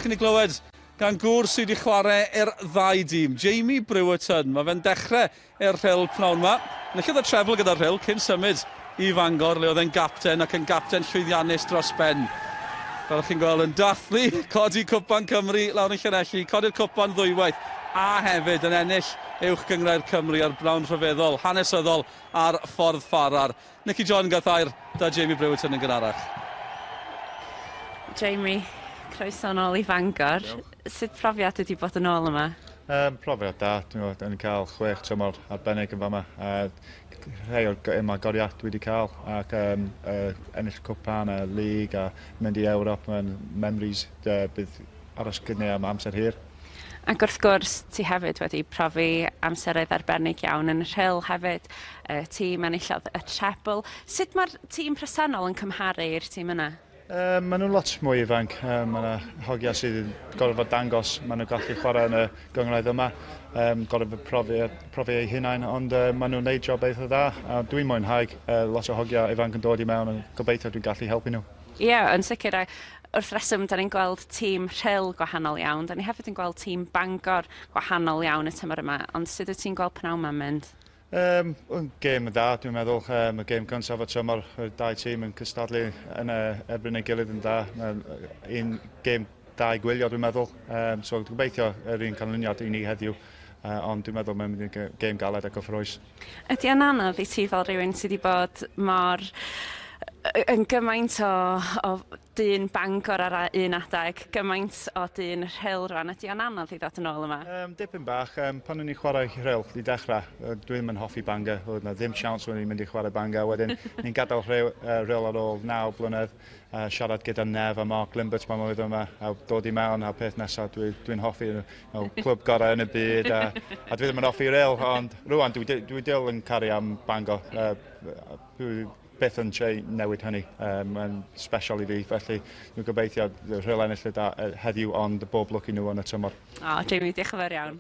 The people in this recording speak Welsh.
I ni glywed gan gŵr sydd wedi chwarae i'r ddau dîm, Jamie Brewerton. Mae fe'n dechrau i'r Rhyl pnawn yma. Enillodd y treble gyda'r Rhyl cyn symud i Fangor, le oedd e'n gapten ac yn gapten llwyddiannus dros ben. Fel chi'n gweld yn dathlu codi Cwpan Cymru lawr yn Llanelli, codi'r cwpan ddwywaith a hefyd yn ennill Uwch Gynghrair Cymru ar bnawn rhyfeddol, hanesyddol ar Ffordd Ffarar. Nicky John gath air 'da Jamie Brewerton yn gynharach. Jamie, croeso nôl i Fangor. Sut profiad ydy bod yn ôl yma? Profiad da, dwi'n meddwl, yn cael 6 tymor arbennig yn fama. Rhai o'r yma goriau dwi wedi cael ac ennill cwpan a league a mynd i Ewrop, mae'n memories bydd aros gyda ni am amser hir. Ac wrth gwrs, ti hefyd wedi profi amseroedd arbennig iawn yn y Rhyl hefyd, y tîm enillodd y treble. Sut mae'r tîm presennol yn cymharu i'r tîm yna? Maen nhw'n lot mwy ifanc. Mae yna hogia sydd yn gorfod dangos. Maen nhw'n gallu chwarae yn y gynghrair yma. Gorfod profi eu hunain, ond maen nhw'n neud job eitha dda. A dwi'n mwynhau lot o hogia ifanc yn dod i mewn a gobeithio dwi'n gallu helpu nhw. Ie, yeah, yn sicr. A wrth reswm, da ni'n gweld tîm Rhyl gwahanol iawn. Da ni hefyd yn gweld tîm Bangor gwahanol iawn y tymor yma. Ond sut wyt ti'n gweld pnawn ma'n mynd? Gêm dda, dwi'n meddwl. Y gêm cyntaf y tymor, y dau tîm yn cystadlu yn erbyn ei gilydd yn dda. Un gêm da i gwylio, dwi'n meddwl. So dwi'n gobeithio yr un canlyniad i ni heddiw. Ond dwi'n meddwl mae'n mynd i gêm galed a gyffrous. Ydy o'n anodd i ti fel rhywun sydd wedi bod mor yn gymaint o dyn Bangor ar un adeg, gymaint o dyn Rhyl rwan, ydy o'n anodd i ddod yn ôl yma? Dipyn bach. Pan o'n i'n chwarae Rhyl i dechrau, dwi ddim yn hoffi Bangor. Oedd na ddim siawns o'n i'n mynd i chwarae Bangor. Wedyn, ni'n gadael Rhyl ar ôl 9 blynedd, siarad gyda Nev a Mark Limbert pan oedd yma, a dod i mewn, a peth nesaf, dwi hoffi clwb gorau yn y byd, a dwi ddim yn hoffi Rhyl, ond rwan dwi dil yn caru am Bangor. Dwi byth yn trio newid hynny. Mae'n special i fi, felly dwi'n gobeithio Rhyl ennill y da, heddiw, ond bob lwc i nhw yn y tymor. O, Jamie, diolch yn fawr iawn.